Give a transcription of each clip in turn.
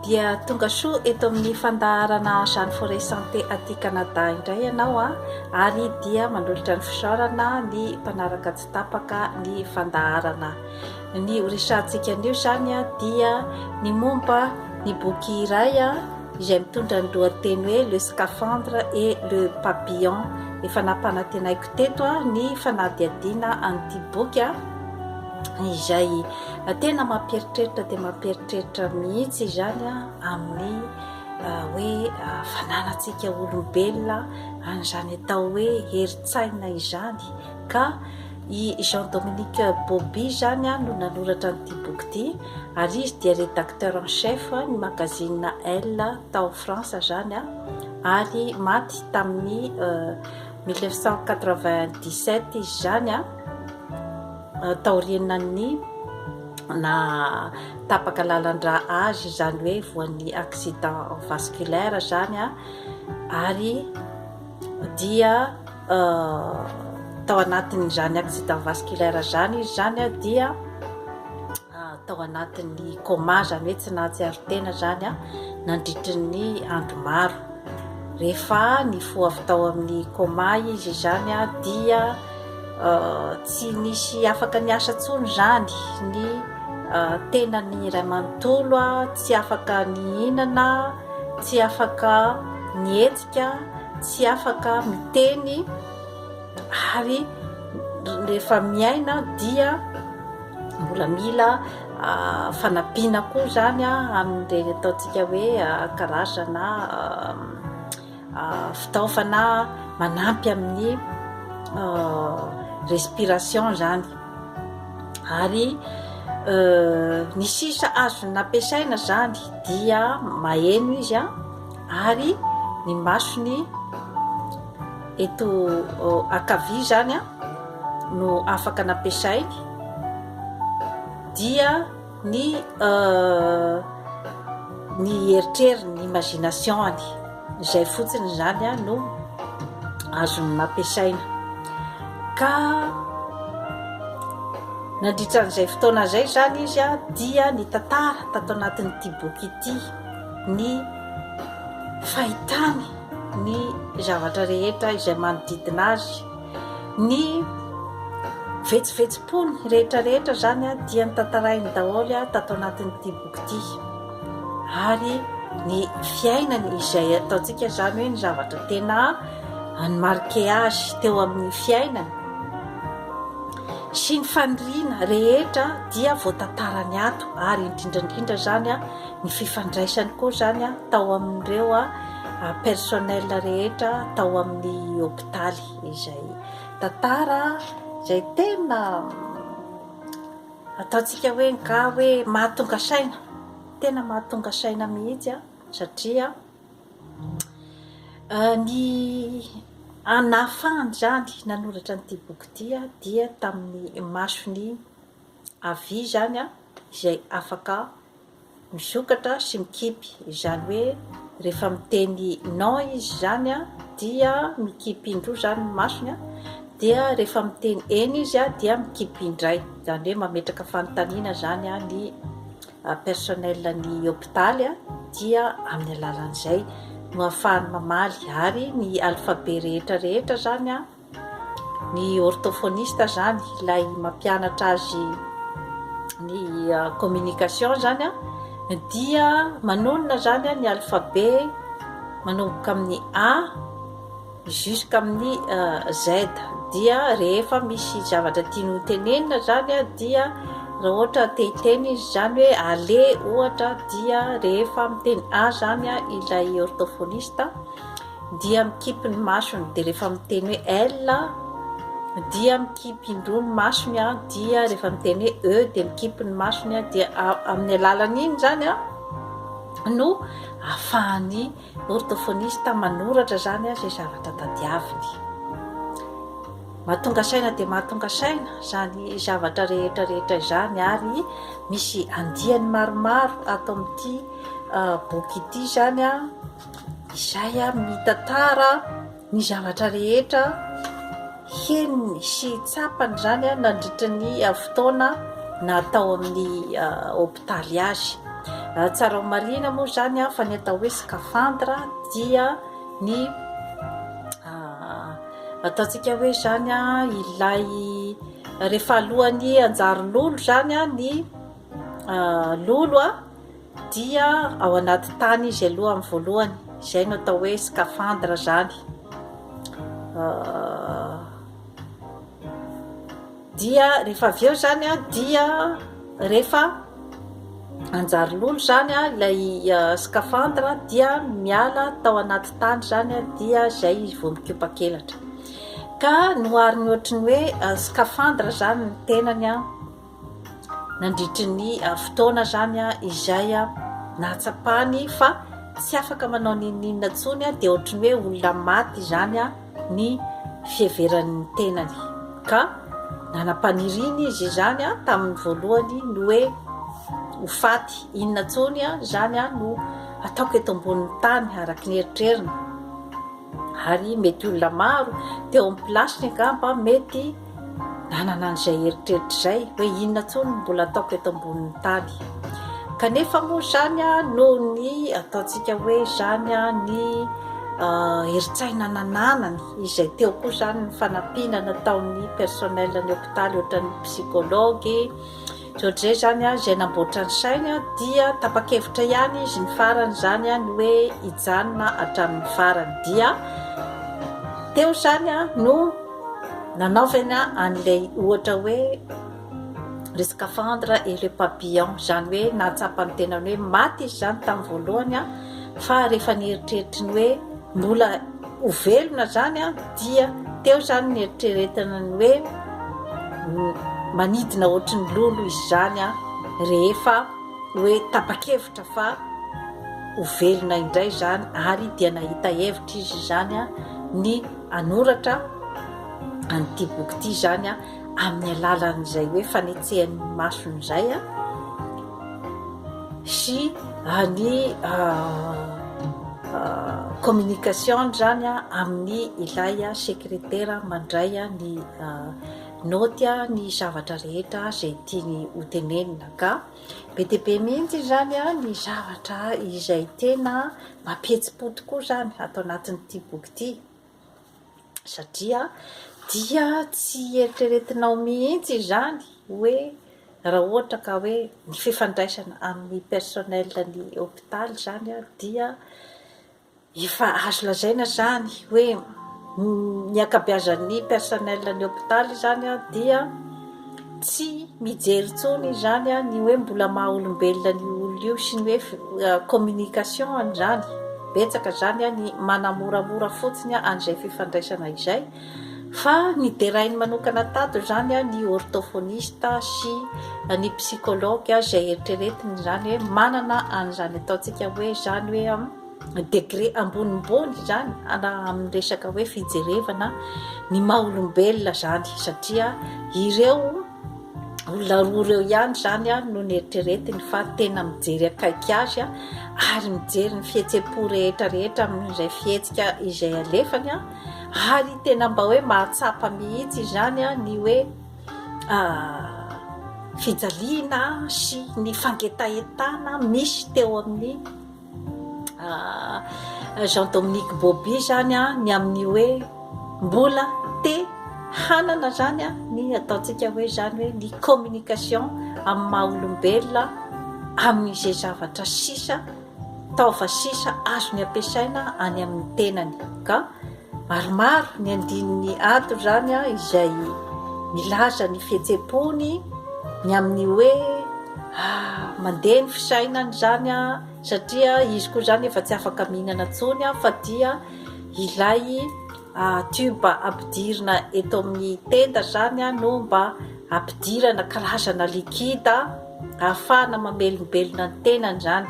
Dia tonga soa eto amin'ny fandaharana Jeanne Forêt Santé aty Canada indray ianao a, ary dia manolotra ny fisaorana ny mpanaraka tsy tapaka ny fandaharana. Ny horesahantsika anio izany dia ny momba ny boky iray izay mitondra ny lohateny hoe Le Scaphandre et le Papillon. Efa nampanantenaiko teto ny fanadihadiana an'ity boky izay tena mampieritreritra dia mampieritreritra mihitsy izany amin'ny hoe fananantsika olombelona an'izany atao hoe herin-tsaina izany ka i Jean Dominique Bauby izany no nanoratra an'ity boky ity ary izy dia rédacteur en chef ny magazine Elle tao France izany ary maty tamin'ny 1997 izy izany taorianan'ny na tapaka lalan-drà azy izany hoe voan'ny accident vasculaire izany ary dia tao anatin'izany accident vasculaire izany izy izany dia tao anatin'ny coma, izany hoe tsy nahatsiaro tena izany nandritry ny andro maro. Rehefa nifoha avy tao amin'ny coma izy izany dia tsy nisy afaka niasa intsony izany ny tenany iray manontolo, tsy afaka nihinana, tsy afaka nihetsika, tsy afaka miteny ary rehefa miaina dia mbola mila fanampiana koa izany amin'ireny ataontsika hoe karazana fitaovana manampy amin'ny respiration izany. Ary ny sisa azony nampiasaina izany dia maheno izy ary ny masony eto ankavia izany no afaka nampiasainy dia ny ny eritreriny, ny imagination-ny, izay fotsiny izany no azony nampiasaina. Ka nandritra an'izay fotoana izay izany izy dia nitantara tato anatin'ity boky ity ny fahitany ny zavatra rehetra izay manodidina azy, ny vetsovetsom-pony rehetra rehetra izany dia notantarainy daholo tato anatin'ity boky ity ary ny fiainany izay ataontsika izany hoe ny zavatra tena ni-marquer azy teo amin'ny fiainany sy ny faniriana rehetra dia voatantarany ato ary indrindra indrindra izany ny fifandraisany koa izany tao amin'ireo personnel rehetra tao amin'ny hopitaly izay tantara izay tena ataontsika hoe nga hoe mahatonga saina, tena mahatonga saina mihitsy satria ny nahafahany izany nanoratra an'ity boky ity dia tamin'ny masony havia izany izay afaka misokatra sy mikipy, izany hoe rehefa miteny non izy izany dia mikipy indroa izany ny masony dia rehefa miteny eny izy dia mikipy indray, izany hoe mametraka fanontaniana izany ny personnel ny hopitaly dia amin'ny alalan'izay no ahafahany mamaly ary ny alphabet rehetra rehetra izany Ny orthophoniste zany, ilay mampianatra azy ny communication zany an, dia manonona zany ny alphabet manomboka amin'ny A jusqu'amin'ny Z. Dia rehefa misy zavatra tiany ho tenenina zany an, dia raha ohatra te hiteny izy zany hoe aller ohatra dia rehefa miteny A zany ilay orthophoniste dia mikipy ny masony dia rehefa miteny hoe L dia mikipy indroa ny masony an, dia rehefa miteny hoe E dia mikipy ny masony an, dia amin'ny alalan'iny izany an no ahafahan'ny orthophoniste manoratra izany an izay zavatra tadiaviny. Mahatonga saina dia mahatonga saina izany zavatra rehetra rehetra izany ary misy andiany maromaro ato amin'ity boky ity izany an. Izay mitantara ny zavatra rehetra henony sy tsapany izany nandritra ny fotoana naha tao amin'ny hopitaly azy. Tsara ho marihina moa izany fa ny atao hoe scaphandre dia ny ataontsika hoe izany ilay rehefa alohan'ny hanjary lolo izany ny lolo dia ao anaty tany izy aloha amin'ny voalohany, izay no atao hoe scaphandre izany. Dia rehefa avy eo izany dia rehefa hanjary lolo izany ilay scaphandre dia miala tao anaty tany izany dia izay izy vao mikopa-kelatra. Ka nohariny ohatry ny hoe scaphandre izany ny tenany nandritry ny fotoana izany izay nahatsapany fa tsy afaka manao n'inon'inona intsony dia ohatry ny hoe olona maty izany ny fiheverany ny tenany ka nanam-paniriana izy izany tamin'ny voalohany ny hoe ho faty inona intsony izany no ataoko eto ambonin'ny tany araka ny eritreriny ary mety olona maro teo amin'ny place-ny angamba mety nanana an'izay eritreritra izay hoe inona intsony no mbola ataoko eto ambonin'ny tany. Kanefa moa izany noho ny ataontsika hoe izany ny herin-tsaina nananany izay teo koa izany ny fanampiana nataon'ny personnel ny hopitaly ohatran'ny psychologue, Ohatr'izay izany izay namboatra ny sainy dia tapa-kevitra ihany izy ny farany izany ny hoe hijanona hatramin'ny farany. Dia teo izany no nanaovana an'ilay ohatra hoe le scaphandre et le papillon, izany hoe nahatsapa ny tenany hoe maty izy izany tamin'ny voalohany fa rehefa nieritreritry ny hoe mbola ho velona izany dia teo izany ny eritreretina ny hoe manidina ohatry ny lolo izy izany rehefa hoe tapa-kevitra fa ho velona indray izany ary dia nahita hevitra izy izany ny hanoratra an'ity boky ity izany amin'ny alalan'izay hoe fanetsehan'ny masony izay sy ny communication izany amin'ny ilay sekretera mandray ny naoty ny zavatra rehetra izay tiany hotenenina ka be dia be mihitsy izany ny zavatra izay tena mampihetsi-po tokoa izany ato anatin'ity boky ity. Satria dia tsy eritreretinao mihitsy izany hoe raha ohatra ka hoe ny fifandraisana amin'ny personnel ny hopitaly izany dia efa azo lazaina izany hoe ny ankabeazan'ny personnel ny hopitaly izany dia tsy mijery intsony izany ny hoe mbola maha olombelona an'io olona io sy ny hoe communication an'izany, betsaka izany ny manamoramora fotsiny an'izay fifandraisana izay fa ny derainy manokana tato izany ny orthophoniste sy ny psychologue izay eritreretiny izany hoe manana an'izany ataontsika hoe izany hoe degré ambonimbony izany raha amin'ny resaka hoe fijerevana ny maha olombelona izany satria ireo olona roa ireo ihany izany no neritreretiny fa tena mijery akaiky azy ary mijery ny fihetsem-po rehetra rehetra amin'izay fihetsika izay alefany ary tena mba hoe mahatsapa mihitsy izany ny hoe fijaliana sy ny fangetahetana misy teo amin'ny Jean Dominique Bobby izany ny amin'ny hoe mbola te hanana izany ny ataontsika hoe izany hoe ny communication amin'ny maha olombelona amin'izay zavatra sisa taova sisa azony ampiasaina any amin'ny tenany ka Maromaro ny andininy ato izany izay milaza ny fihetseham-pony ny amin'ny hoe mandeha ny fisainany izany satria izy koa izany efa tsy afaka mihinana intsony fa dia ilay tube ampidirina eto amin'ny tenda izany no mba ampidirana karazana liquide ahafahana mamelombelona ny tenany izany.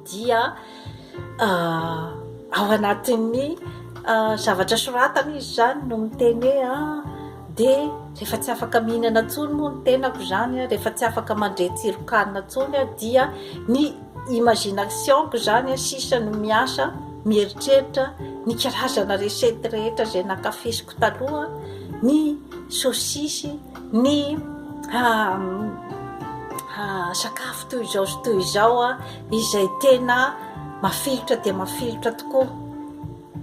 dia ao anatin'ny zavatra soratana izy izany no miteny hoe ah dia rehefa tsy afaka mihinana intsony moa ny tenako izany an, rehefa tsy afaka mandre tsiron-kanina intsony aho dia ny imagination-ko izany an sisa no miasa mieritreritra ny karazana recette rehetra izay nankafiziko taloha, ny saosisy, ny. Sakafo toy izao sy toy izao izay tena mafilotra dia mafilotra tokoa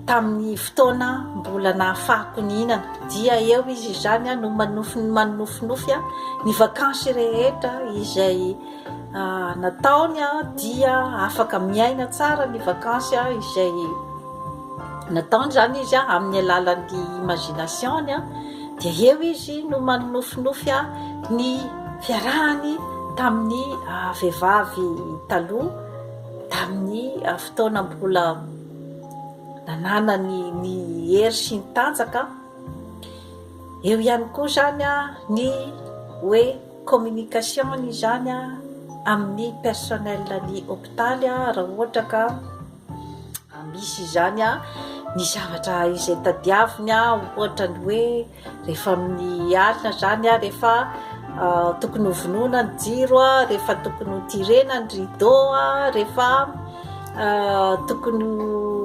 tamin'ny fotoana mbola nahafahako nihinana. Dia eo izy izany no manofy manonofinofy ny vakansy rehetra izay nataony dia afaka miaina tsara ny vakansy izay Nataony izany izy amin'ny alalan'ny imagination-ny dia eo izy no manonofinofy ny fiarahany tamin'ny vehivavy taloha tamin'ny fotoana mbola nananany ny hery sy ny tanjaka. Eo ihany koa izany ny hoe communication-ny izany amin'ny personnel-n'ny hopitaly raha ohatra ka Misy izany ny zavatra izay tadiaviny ohatra ny hoe rehefa amin'ny alina izany rehefa tokony ho vonoina ny jiro, rehefa tokony ho tirena ny rideau, rehefa tokony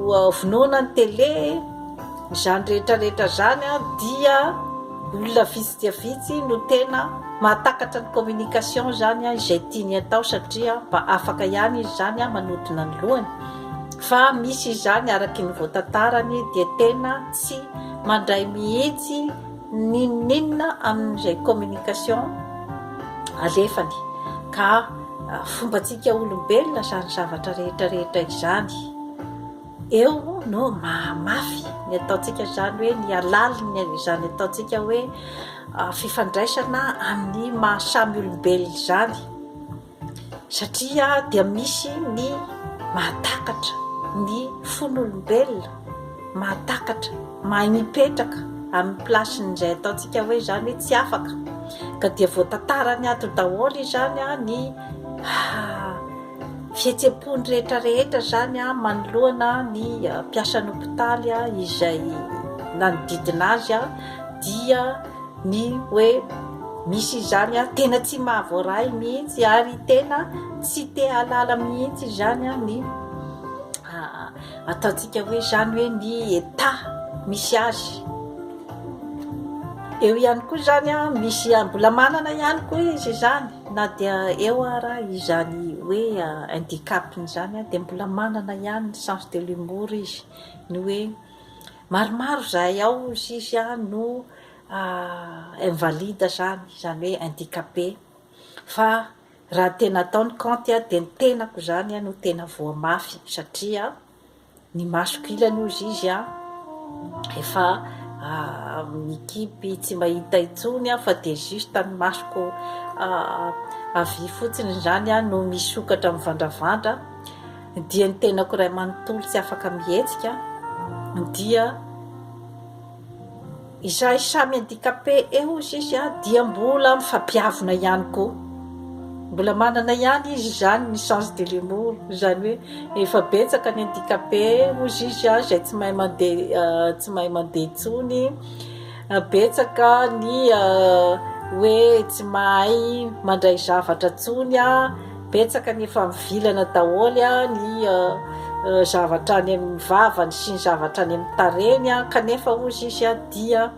ho vonoina ny tele, izany rehetra rehetra izany dia olona vitsy dia vitsy no tena mahatakatra ny communication izany izay tiany atao satria mba afaka ihany izy izany manodina ny lohany fa misy izany araky ny voatantarany dia tena tsy mandray mihitsy n'inon'inona amin'izay communication alefany ka fombantsika olombelona izany zavatra rehetra rehetra izany. Eo no mahamafy ny ataontsika izany hoe ny halaliny izany ataontsika hoe fifandraisana amin'ny maha samy olombelona izany satria dia misy ny mahatakatra ny fon'olombelona, mahatakatra, mahay mipetraka amin'ny place-n'izay ataontsika hoe izany hoe tsy afaka ka dia voatantarany ato daholo izany ny Fihetsem-pony rehetra rehetra izany manoloana ny mpiasan'ny hopitaly izay nanodidina azy dia ny hoe misy izany tena tsy mahavoaray mihitsy ary tena tsy te hahalala mihitsy izany ny ataontsika hoe izany hoe ny état misy azy. Eo ihany koa izany misy mbola manana ihany koa izy izany. Na dia eo ara izany hoe handicap-ny izany dia mbola manana ihany ny sens de l'humour izy, ny hoe maromaro izahay ao hozy izy no invalide izany, izany hoe handicapé, fa raha tena atao ny compte dia ny tenako izany no tena voa mafy satria Ny masoko ilany hozy izy an, efa mikipy tsy mahita intsony aho fa dia juste ny masoko havia fotsiny izany an no misokatra mivandravandra, dia ny tenako iray manontolo tsy afaka mihetsika, dia. Izahay samy handicapé eo hozy izy a, dia mbola mifampiavona ihany koa. Mbola manana ihany izy izany ny sens de l'humour, izany hoe efa betsaka ny handicapé hozy izy a, izay tsy mahay mandeha tsy mahay mandeha intsony, betsaka ny hoe tsy mahay mandray zavatra intsony a. Betsaka ny efa mivilana daholo ny zavatra any amin'ny vavany sy ny zavatra any amin'ny tarehiny kanefa hozy izy dia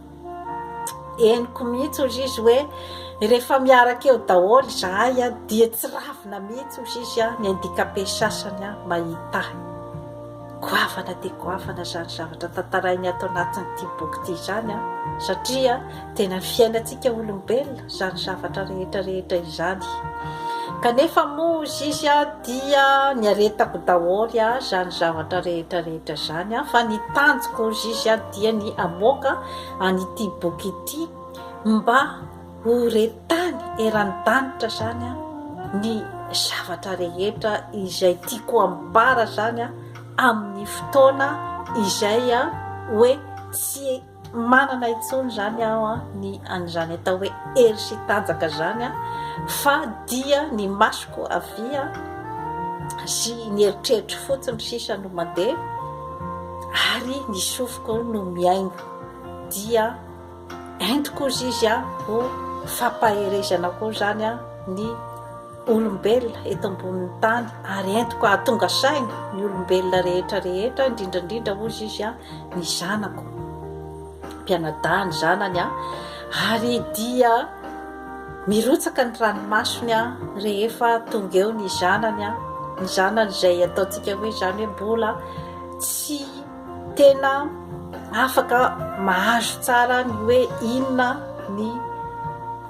henoko mihitsy hozy izy hoe rehefa miaraka eo daholo izahay dia tsy ravina mihitsy hozy izy ny handicapé sasany mahita ahy. Goavana dia goavana izany zavatra tantarainy ato anatin'ity boky ity izany an, satria tena ny fiainantsika olombelona izany zavatra rehetra rehetra izany. Kanefa moa hozy izy an, dia niaretako daholo an izany zavatra rehetra rehetra izany an, fa ny tanjoko hozy izy an dia ny hamoaka an'ity boky ity mba Ho re tany eran'ny danitra zany ny zavatra rehetra izay tiako ambara zany amin'ny fotoana izay hoe tsy manana intsony zany aho ny an'izany atao hoe hery sy tanjaka zany fa dia ny masoko havia sy ny eritreritro fotsiny sisa no mandeha ary ny sofiko no mihaino dia Entiko ozy izy a ho fampaherezana koa izany a ny olombelona eto ambonin'ny tany ary entiko hahatonga saina ny olombelona rehetra rehetra indrindra indrindra ozy izy a ny zanako mpianadahy ny zanany a ary dia. Mirotsaka ny ranomasony rehefa tonga eo ny zanany, ny zanany izay ataontsika hoe izany hoe mbola tsy tena afaka mahazo tsara ny hoe inona ny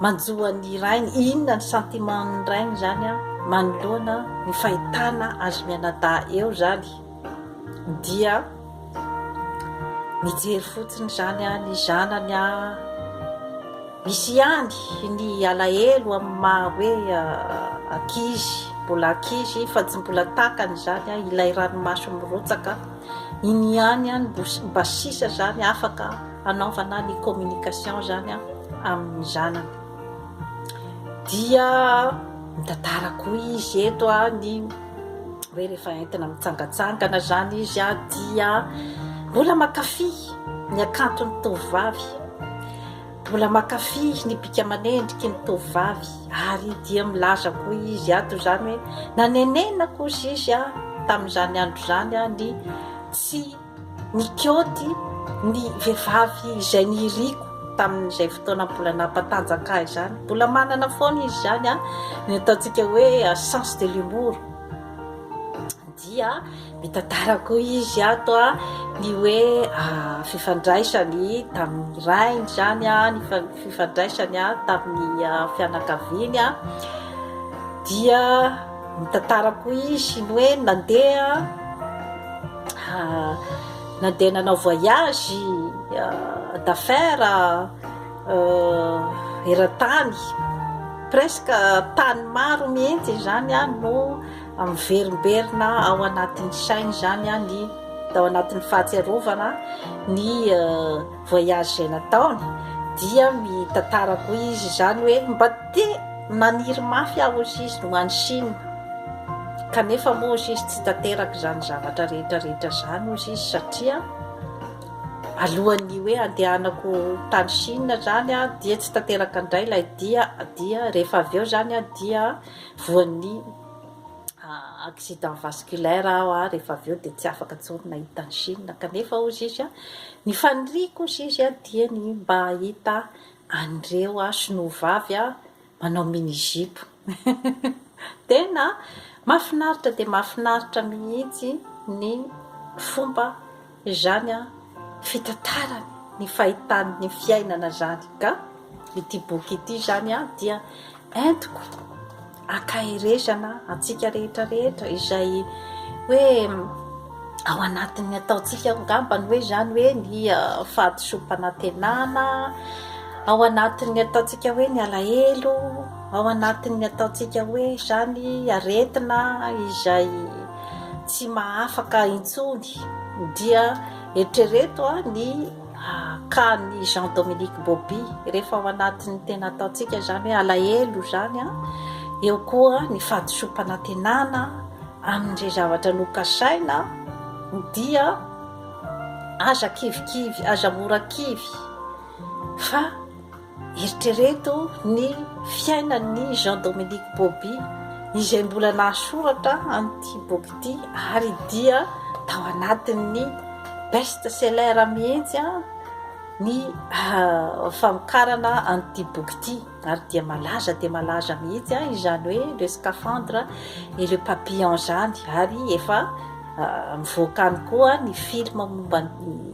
manjo an'ny rainy, inona ny sentiment-n'ny rainy izany manoloana ny fahitana azy mianadahy eo izany dia mijery fotsiny izany ny zanany. Misy ihany ny alahelo amin'ny maha hoe ankizy, mbola ankizy fa tsy mbola takany izany ilay ranomaso mirotsaka, iny ihany no mba sisa izany afaka hanaovana ny communication izany amin'ny zanany. Dia mitantara koa izy eto ny hoe rehefa entina mitsangantsangana izany izy dia mbola mankafy ny hakanton'ny tovovavy. Mbola mankafy ny bika aman'endriky ny tovovavy ary dia milaza koa izy ato izany hoe nanenenako hozy izy tamin'izany andro izany ny tsy nikaoty ny vehivavy izay niriko tamin'izay fotoana mbola nampatanjaka ahy izany. Mbola manana foana izy izany ny ataontsika hoe sens de l'humour. Dia mitantara koa izy ato ny hoe fifandraisany tamin'ny rainy izany, ny fifandraisany tamin'ny fianakaviany. Dia mitantara koa izy ny hoe nandeha nandeha nanao voyage d'affaires eran-tany, presque tany maro mihitsy izany no Miverimberina ao anatin'ny sainy izany ny ao anatin'ny fahatsiarovana ny voyage izay nataony dia mitantara koa izy izany hoe mba te naniry mafy aho hozy izy ny ho any Chine kanefa moa hozy izy tsy tanteraka izany zavatra rehetra rehetra izany hozy izy satria alohan'ny hoe andehanako tany Chine izany dia tsy tanteraka indray ilay dia dia rehefa avy eo izany dia Voan'ny accident vasculaire aho rehefa avy eo dia tsy afaka intsony nahita an'i Chine. Kanefa hozy izy, ny faniriako hozy izy dia ny mba hahita an'ireo sinoa vavy manao mini jupe. Tena mahafinaritra dia mahafinaritra mihitsy ny fomba izany fitantarany ny fahitany ny fiainana izany. Ka ity boky ity izany dia Entiko ankaherezana antsika rehetra rehetra izay hoe ao anatin'ny ataontsika angamba ny hoe izany hoe ny fahadisoam-panantenana, ao anatin'ny ataontsika hoe ny alahelo, ao anatin'ny ataontsika hoe izany aretina izay tsy mahafaka intsony dia eritrereto ny Cas ny Jean Dominique Bobby, rehefa ao anatin'ny tena ataontsika izany hoe alahelo izany an, eo koa ny fahadisoam-panantenana amin'izay zavatra nokasaina dia aza kivikivy, aza mora kivy fa Eritrereto ny fiainan'i Jean Dominique Bobby izay mbola nahasoratra an'ity boky ity ary dia tao anatin'ny best seller mihitsy ny famokarana an'ity boky ity ary dia malaza dia malaza mihitsy izany hoe le scaphandre et le papillon izany ary efa mivoaka any koa ny film momba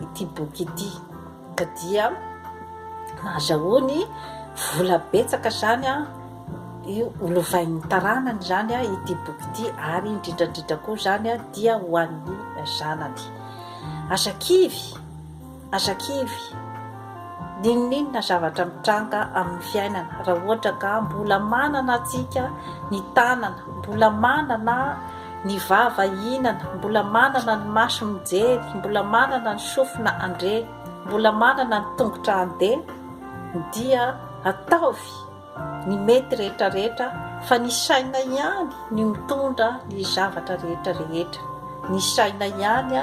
ity boky ity. Ka dia nahazahoany vola betsaka izany io ho lovain'ny taranany izany ity boky ity ary indrindra indrindra koa izany dia ho an'ny zanany. Aza kivy, aza kivy, n'inon'inona zavatra mitranga amin'ny fiainana raha ohatra ka mbola manana antsika ny tanana, mbola manana ny vava hihinana, mbola manana ny maso mijery, mbola manana ny sofina handre, mbola manana ny tongotra handeha, dia ataovy ny mety rehetra rehetra fa ny saina ihany no mitondra ny zavatra rehetra rehetra. Ny saina ihany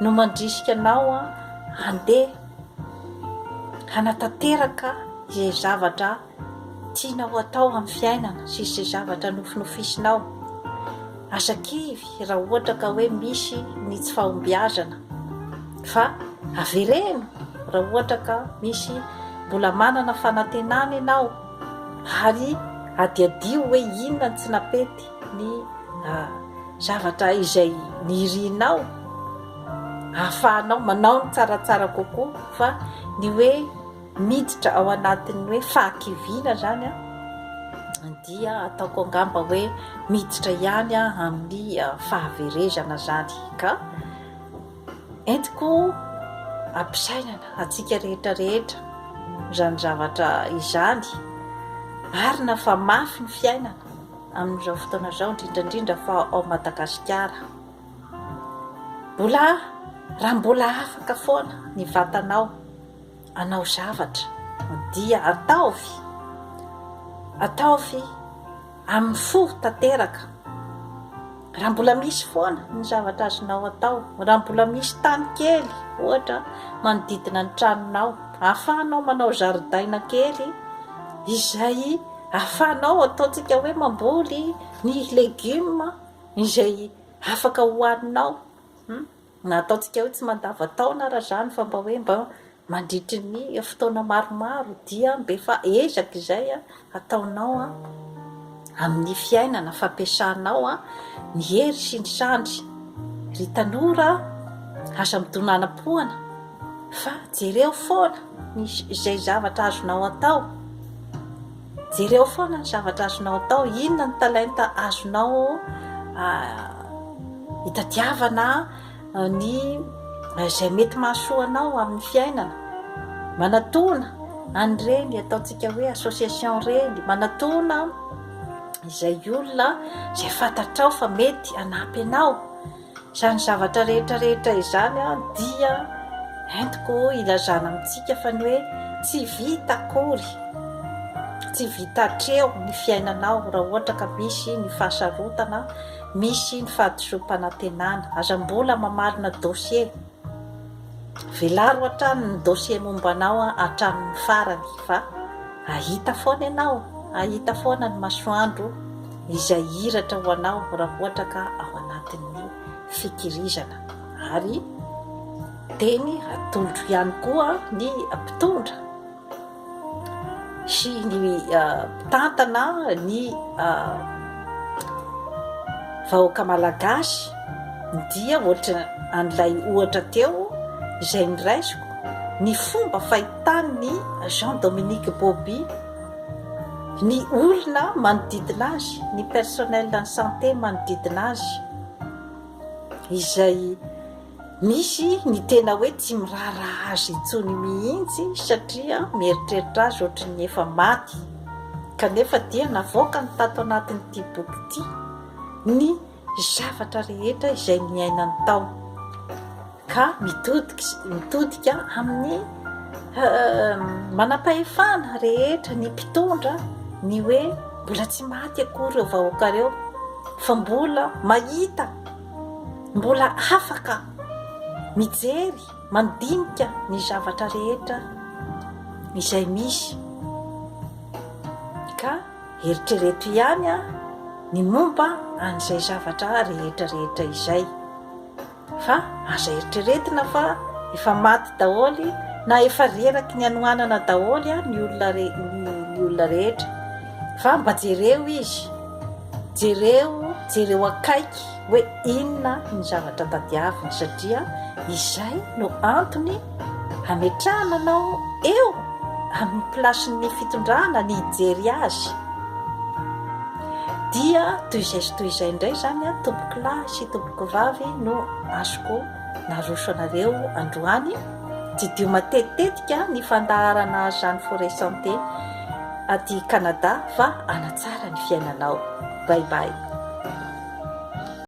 no mandrisika anao handeha hanatanteraka izay zavatra tianao atao amin'ny fiainana sy izay zavatra nofinofisinao. Aza kivy raha ohatra ka hoe misy ny tsy fahombiazana fa avereno raha ohatra ka misy mbola manana fanantenana ianao. Ary adiadio hoe inona no tsy nampety ny zavatra izay nirinao ahafahanao manao ny tsaratsara kokoa fa ny hoe miditra ao anatin'ny hoe fahakiviana izany dia ataoko angamba hoe miditra ihany amin'ny fahaverezana izany ka Entiko ampisainana antsika rehetra rehetra izany zavatra izany. Marina fa mafy ny fiainana amin'izao fotoana izao, indrindra indrindra fa ao Madagasikara. Mbola, raha mbola afaka foana ny vatanao hanao zavatra dia ataovy, ataovy. Amin'ny fo tanteraka. Raha mbola misy foana ny zavatra azonao atao, raha mbola misy tany kely ohatra manodidina ny tranonao, ahafahanao manao zaridaina kely izay ahafahanao ataontsika hoe mamboly ny legioma izay afaka hohaninao. Na ataontsika hoe tsy mandavan-taona ara izany fa mba hoe mba mandritry ny fotoana maromaro dia mba efa ezaka izay ataonao amin'ny fiainana, fampiasanao ny hery sy ny sandry. Ry tanora aza midonanam-poana fa jereo foana ny izay zavatra azonao atao. Jereo foana ny zavatra azonao atao, inona ny talenta azonao hitadiavana ny izay mety mahasoa anao amin'ny fiainana. Manatona an'ireny ataontsika hoe association ireny, manatona izay olona izay fantatrao fa mety hanampy anao. Izany zavatra rehetra rehetra izany dia entiko ilazana amintsika fa ny hoe tsy vita akory, tsy vita hatreo ny fiainanao raha ohatra ka misy ny fahasarotana, misy ny fahadisoam-panantenana. Aza mbola mamarina dossier. Velaro hatrany ny dossier momba anao hatramin'ny farany fa hahita foana ianao, hahita foana ny masoandro izay hiratra ho anao raha ohatra ka ao anatin'ny fikirizana. Ary teny atolotro ihany koa ny mpitondra sy ny mpitantana ny vahoaka malagasy dia ohatra an'ilay ohatra teo izay noraisiko, ny fomba fahitan'ny Jean Dominique Bobby ny olona manodidina azy, ny personnel ny santé manodidina azy izay Misy ny tena hoe tsy miraharaha azy intsony mihitsy satria mieritreritra azy ohatry ny efa maty kanefa dia navoakany tato anatin'ity boky ity ny zavatra rehetra izay niainany tao ka mitodika mitodika amin'ny manampahefana rehetra ny mpitondra ny hoe mbola tsy maty akory ireo vahoaka ireo fa mbola mahita Mbola afaka mijery, mandinika ny zavatra rehetra izay misy. Ka eritrereto ihany ny momba an'izay zavatra rehetra rehetra izay. Fa aza eritreretina fa efa maty daholo na efa reraky ny hanoanana daholo ny olona ny olona rehetra. Fa mba jereo izy. Jereo, jereo akaiky hoe inona ny zavatra tadiaviny satria izay no antony hametrahana anao eo amin'ny place-n'ny fitondrana ny hijery azy. Dia toy izay sy toy izay indray izany an, tompokolahy sy tompokovavy no azoko naroso anareo androany. Tsidiho matetitetika ny fandaharana Jeanne Forêt Santé aty Canada fa hanatsara ny fiainanao. Bye bye.